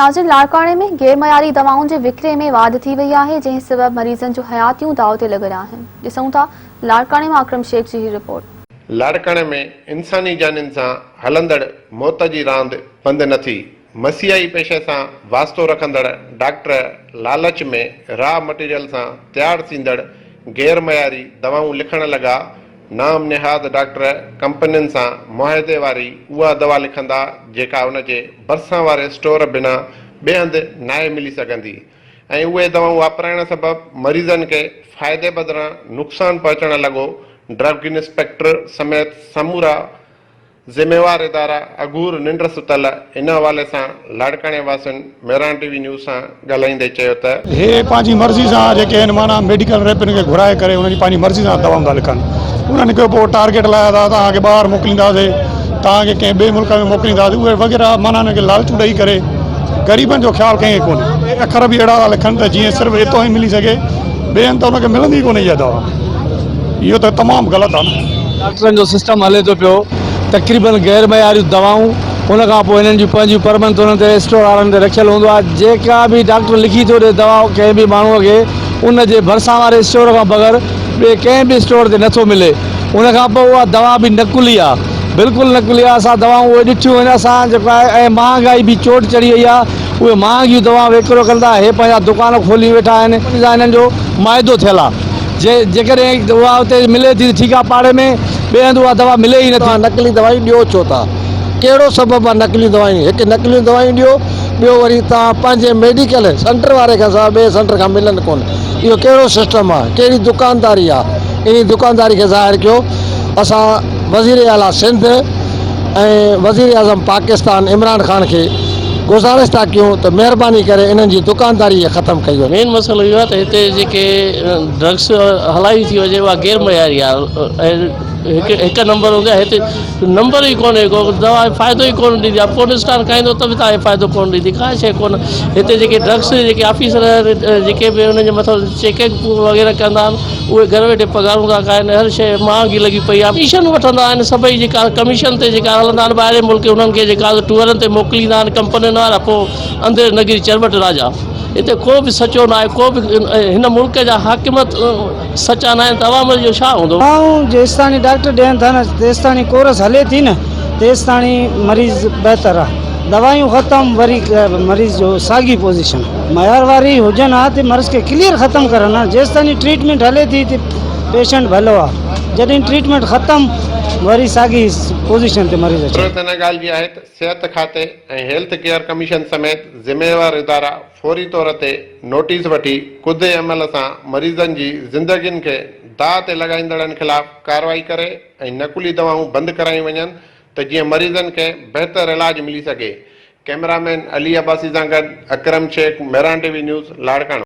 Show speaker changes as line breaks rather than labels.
ناظرين لاڙڪاڻي ۾ غير معياري دوائن جي وڪري ۾ واڌ ٿي وئي آهي جنهن سبب مريضن جون حياتيون داء تي لڳل آهن ڏسون ٿا لاڙڪاڻي مان اڪرم شيخ جي هي رپورٽ.
لاڙڪاڻي ۾ انساني جانين سان هلندڙ موت جي راند بند نه ٿي، مسيحائي پيشي سان واسطو رکندڙ ڊاڪٽر لالچ ۾ را مٽيريل سان تيار ٿيندڙ غير معياري دوائون لکڻ لڳا، نام نهاد ڊاڪٽر ڪمپنين سان معاهدي واري اها دوا لکندا جيڪا ان جي ڀرسان واري اسٽور بنا ٻئي هنڌ ناهي ملي سگهندي ۽ اهي دوائون واپرائڻ سبب مريضن کي فائدي بدران نقصان پهچڻ لڳو، ڊرگ انسپيڪٽر سميت سمورا ذميوار ادارا اگهور ننڊ ستل ان حوالي سان لاڙڪاڻي واسين مهراڻ ٽي وي نيوز سان ڳالهائيندي چيو ته.
هي پنهنجي مرضي سان جيڪي آهن معنيٰ ميڊيڪل ريپن کي گهرائي ڪري انهن جي پنهنجي مرضي سان دوائون ٿا لکن انهن کي پوء ٽارگيٽ لايا ٿا توهان کي ٻاهر موڪلينداسي توهان کي ڪنهن ٻئي ملڪ ۾ موڪلينداسي اهي وغيره معنيٰ انهن کي لالچون ڏئي ڪري غريبن جو خيال ڪنهن کي ڪونهي اکر به اهڙا ٿا لکن ته جيئن صرف اتو ئي ملي سگهي ٻئي هنڌ ته ان کي ملندي ئي ڪونهي اها دوا اهو ته تمام غلط آهي نه.
ڊاڪٽرن جو سسٽم هلي ٿو پيو تقريبن غير معياريون دوائون ان کان پوء هنن جون پنهنجيون پرمنٽ انهن تي اسٽور وارن تي رکيل هوندو آهي جيڪا به ڊاڪٽر لکي ٿو ڏي دوا ڪنهن به ماڻهو کي ان جي ڀرسان واري اسٽور کان بغير ٻئي ڪنهن به اسٽور تي نٿو ملي ان کان پوء اها دوا به نقلي آهي بلڪل نقلي آهي اسان دوائون اهي ڏٺيون آهن اسان جيڪو آهي ۽ مهانگائي به چوٽ چڙهي وئي آهي اهي مهانگيون دوائون وڪرو ڪن ٿا هي پنهنجا دڪان کولي ويٺا آهن ان سان هنن جو معاهدو ٿيل آهي جي جيڪڏهن اها اتي ملي ٿي ته ٺيڪ آهي پاڙي ۾ ٻئي هنڌ اها دوا ملي ئي نٿي.
توهان نقلي دوائيون ڏيو ڇو ٿا؟ ڪهڙو سبب آهي نقلي دوائيون هڪ نقليون دوائيون ڏيو ٻيو وري توهان پنهنجي ميڊيڪل سينٽر واري کان سواء ٻئي سينٽر کان ملن ڪونه اهو ڪهڙو سسٽم آهي ڪهڙي دڪانداري آهي انهي دڪانداري کي ظاهر ڪيو اسان وزير اعليٰ سنڌ ۽ وزير اعظم پاڪستان عمران خان کي گذارش ٿا ڪيون ته مهرباني ڪري انهن جي دڪانداري کي ختم ڪئي وڃي.
مين مسئلو اهو آهي ته هتي جيڪي ڊرگس هلائي ٿي وڃي اها غير معياري آهي ۽ هڪ هڪ نمبر هوندي آهي هتي نمبر ئي ڪونهي ڪو دوا فائدو ئي ڪونه ڏيندي آهي پورن اسٽار کائيندو ته به توهان کي فائدو ڪونه ڏيندي ڪا شيء ڪونه هتي جيڪي ڊرگس جيڪي آفيسر جيڪي به انهن جي مٿان چيڪنگ وغيره ڪندا آهن اهي گهر ويٺي پگهارون ٿا کائن هر شيء مهانگي لڳي پئي آهي ڪميشن وٺندا آهن سڀئي جيڪا ڪميشن تي جيڪا هلندا آهن ٻاهرين ملڪ انهن کي جيڪا ٽوئرن تي موڪليندا آهن ڪمپنين وارا پوء انڌير نگري چرٻٽ راجا هتي ڪو به سچو ناهي ڪو به هن ملڪ جا حاڪم سچا ناهن ته عوام جو ڇا هوندو.
دوائون جيستاڻي ڊاڪٽر ڏين ٿا نه تيستاڻي ڪورس هلي ٿي نه تيستاڻي مريض بهتر آ دوايون ختم وري مريض جو ساڳي پوزيشن. معيار واري هجن ها ته مرض کي ڪليئر ختم ڪرن ها جيستائين ٽريٽمينٽ هلي ٿي ته پيشنٽ ڀلو آ جڏهن ٽريٽمينٽ ختم وري ساڳي پوزيشن تي مريض اچي.
ضرورت ان ڳالهه جي آهي ته صحت کاتي ۽ هيلٿ ڪيئر ڪميشن سميت ذميوار ادارا فوري طور تي نوٽيس وٺي ڪڌي عمل سان مريضن جي زندگين کي داء تي لڳائيندڙن خلاف ڪارروائي ڪري ۽ نقلي دوائون بند ڪرايون وڃن ته جيئن مريضن کي بهتر علاج ملي سگهي. ڪئميرا مين علي عباسي سان گڏ Akram Shaikh, Mehran T V news, Larkana.